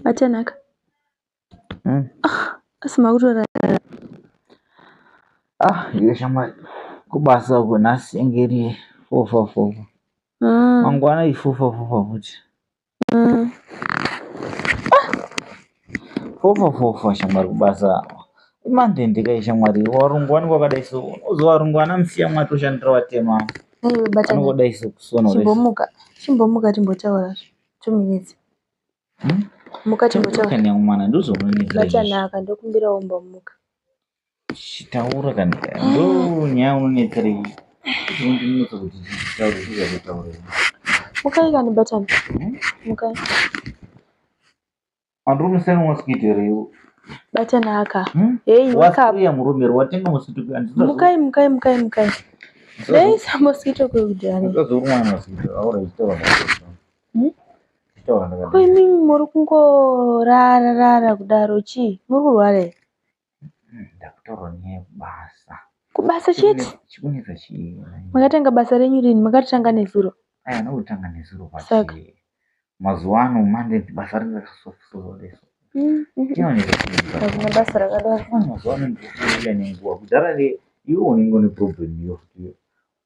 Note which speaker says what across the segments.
Speaker 1: Batanaka. Ah, asi makutorara.
Speaker 2: Ah, iwe shamwari, kubasa uko nhasi yange iri fofa fofa. Mangwana ifofa fofa futi. Fofa fofa shamwari kubasa. Imandende kai shamwari, warungu wanenge wakadai so. Unoziva warungu ana musiya mwatoshandira watema.
Speaker 1: Aiwe Batanaka.
Speaker 2: Anongodai so kusona kudai so.
Speaker 1: Chimbomuka. Chimbomuka timbotaura. 2 minutes. Muka timbotaura.
Speaker 2: Kani yangu mwana ndozvaunonetsera izvozvo.
Speaker 1: Batanaka, ndokumbirawo mbomuka.
Speaker 2: Chitaura kani. Ndo nyaya unonetsera iyi. Unondinetsa kuti titaure tizatotaura.
Speaker 1: Mukai kani, Batanaka. Mukai.
Speaker 2: Andiri musana mosquito here iwe?
Speaker 1: Batanaka. Hey, wake up.
Speaker 2: Waspraya murume watenga mosquito.
Speaker 1: Mukai, mukai, mukai, mukai. Ndaisa mosquito kwekudhara.
Speaker 2: Ndazorumwa mosquito. Aura ichitaura ndakadai. Ichitaura
Speaker 1: Ko
Speaker 2: ndakadai.
Speaker 1: imimi muri kungorara rara kudaro chii? Muri kurwara here?
Speaker 2: Ndakutaura nyaya yekubasa.
Speaker 1: Kubasa chete.
Speaker 2: Chikunetsa chii?
Speaker 1: Makatanga basa renyu rini? Makatotanga nezuro.
Speaker 2: Aya ndakutanga nezuro.
Speaker 1: Saka.
Speaker 2: But mazuva ano mande basa rinenge rakasofuso. Chinonetsa chii?
Speaker 1: Hakuna basa rakadaro.
Speaker 2: Mazuva ano ndikuuya nenguva. Kudhara iwe unenge une problem iyo futi.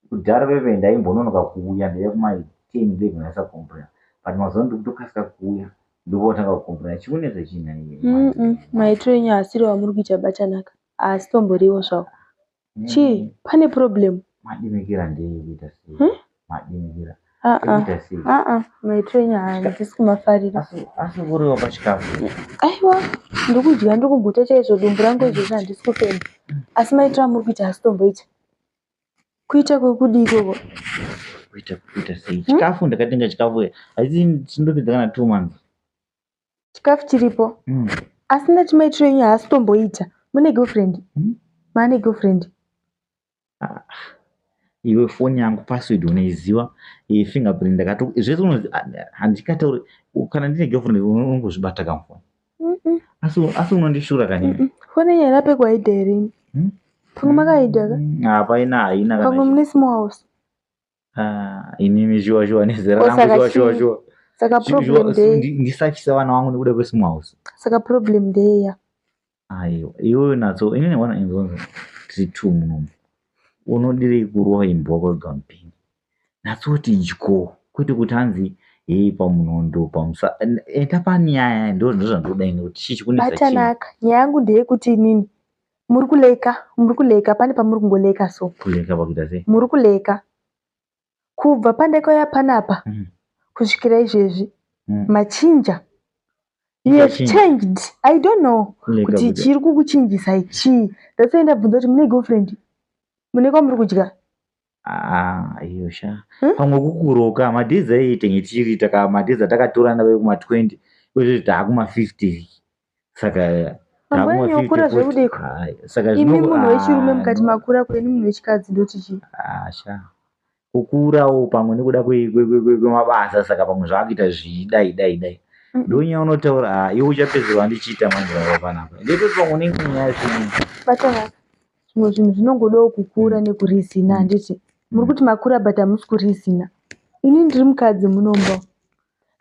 Speaker 2: Kudhara pepe ndaimbononoka kuuya, ndaiya kuma 10 11 ndaisacomplaina. But mazuva ano ndikutokasika kuuya, ndopotanga kucomplaina. Chikunetsa chii nhai?
Speaker 1: Maitiro enyu haasiriwo amuri kuita, Batanaka. Haasitomboriwo zvawo. Chii? Pane problem?
Speaker 2: Madimikira ndeyekuita sei?
Speaker 1: Hmm?
Speaker 2: Madimikira.
Speaker 1: Ah ah.
Speaker 2: Ekuita sei?
Speaker 1: Ah ah. Maitiro enyu handisi kumafarira.
Speaker 2: Asi kuriwa pachikafu.
Speaker 1: Aiwa, ndikudya, ndikuguta chaizvo, dumbu rangu izvozvi handisi kufema. Asi maitiro amuri kuita haasitomboita. Kuita kwekudii ikoko?
Speaker 2: Kuita sei? Chikafu ndakatenga chikafu haisi chindopedza kana 2 months.
Speaker 1: Chikafu chiripo. Asi ndati maitiro enyu haasitomboita. Mune girlfriend? Maane girlfriend?
Speaker 2: Ah, iwe foni yangu password unoiziva, fingerprint ndakato zvese unozi handikatauri kana ndine girlfriend unongozvibata kamufoni. Asi unondishura kani?
Speaker 1: Foni yenyu haina pekuhaidha here imi?
Speaker 2: Hmm?
Speaker 1: Pamwe makahaidha ka?
Speaker 2: Hapaina, haina kana.
Speaker 1: Pamwe mune small house.
Speaker 2: Ah, inini shuwa shuwa nezera
Speaker 1: Ko
Speaker 2: rangu
Speaker 1: saka
Speaker 2: shuwa shuwa
Speaker 1: chii?
Speaker 2: shuwa.
Speaker 1: Saka problem ndei?
Speaker 2: Ndisachisa vana vangu nekuda kwesmall house.
Speaker 1: Saka problem ndeiya?
Speaker 2: Aiwa, iwewe natso inini wana inzonzo tiri two munomu. Unodirei kurova imbwa kwega mupini? Natsoti dyo, kwete kuti hanzi hei pamunondo pamusa enda panyaya ndo ndozvandoda ini kuti chii chikunetsa chii?
Speaker 1: Batanaka, nyaya yangu ndeyekuti inini muri kuleka, muri kuleka, pane pamuri kungoleka so.
Speaker 2: Kuleka pakuita sei?
Speaker 1: Muri kuleka. Kubva pandakauya panapa kusvikira izvezvi machinja. You have
Speaker 2: Chachinja.
Speaker 1: changed. I don't know
Speaker 2: Kuleka
Speaker 1: kuti chiri kukuchinjisai chii. That's why ndabvunza kuti mune girlfriend? Mune kwamuri kudya?
Speaker 2: Ah, iyo sha.
Speaker 1: Hmm?
Speaker 2: Pamwe kukuroka madhezi aiitenge tichiri taka madhezi atakatorana vai kuma 20 izvezvi taakuma 50 saka
Speaker 1: Mambo
Speaker 2: taakuma
Speaker 1: enyu okura
Speaker 2: 50
Speaker 1: zvekudiko.
Speaker 2: 40. Ai, saka
Speaker 1: Imi munhu wechirume
Speaker 2: ah,
Speaker 1: mukati
Speaker 2: no.
Speaker 1: makura kweni munhu wechikadzi ndoti chii?
Speaker 2: Ah, sha. Kukurawo pamwe nekuda kwemabasa saka pamwe zvaakuita zvidai dai dai. Ndonyaya unotaura, ah, iwe uchapedzerwa ndichiita manje baba panapa. Ndetoti pamwe unenge nyaya zvinhu.
Speaker 1: Batanaka, zvimwe zvinhu zvinongodawo kukura nekurizina handiti? Muri kuti makura but hamusi kurizina. Ini ndiri mukadzi munomba.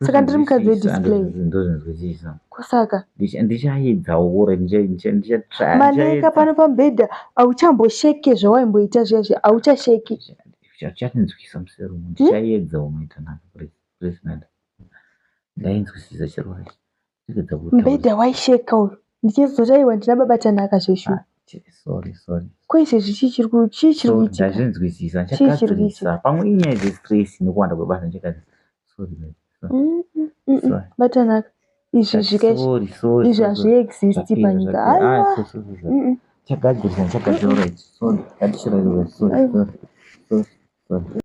Speaker 1: Saka ndiri mukadzi wedisplay.
Speaker 2: Ndozvinzwisisa.
Speaker 1: Kosaka
Speaker 2: Ndichaedzawo kure ndichatry.
Speaker 1: Maleka pano pamubhedha hauchambosheke zvawaimboita zviya zviya, hauchasheki.
Speaker 2: Chatinzwisa musero, ndichaedzawo maitanaka president. Ndainzwisisa chero chiregedza kutaura.
Speaker 1: Mubhedha waisheka uyu. Ndichizoti aiwa ndina baba Tanaka zveshuwa.
Speaker 2: Ah, sorry, sorry.
Speaker 1: Ko izvezvi chii chiri
Speaker 2: Sorry,
Speaker 1: kuitika?
Speaker 2: ndazvinzwisisa,
Speaker 1: Chii chiri
Speaker 2: ndichagadzirisa.
Speaker 1: kuitika?
Speaker 2: Pamwe inyaya dzestress nekuwanda kwebasa, ndichagadzirisa. Sorry, baby. Sorry. Sorry.
Speaker 1: Batanaka, izvi zvika izvi
Speaker 2: Sorry, sorry,
Speaker 1: izvi
Speaker 2: sorry, sorry.
Speaker 1: hazviexist
Speaker 2: Zvapera,
Speaker 1: panyika.
Speaker 2: zvapera. Ah,
Speaker 1: Aiwa.
Speaker 2: sorry, sorry, sorry. Chagadzirisa, ndichagadzira. Right. Sorry. Ngatichirayirwa. Sorry,
Speaker 1: Aiwa.
Speaker 2: sorry. Sorry, sorry.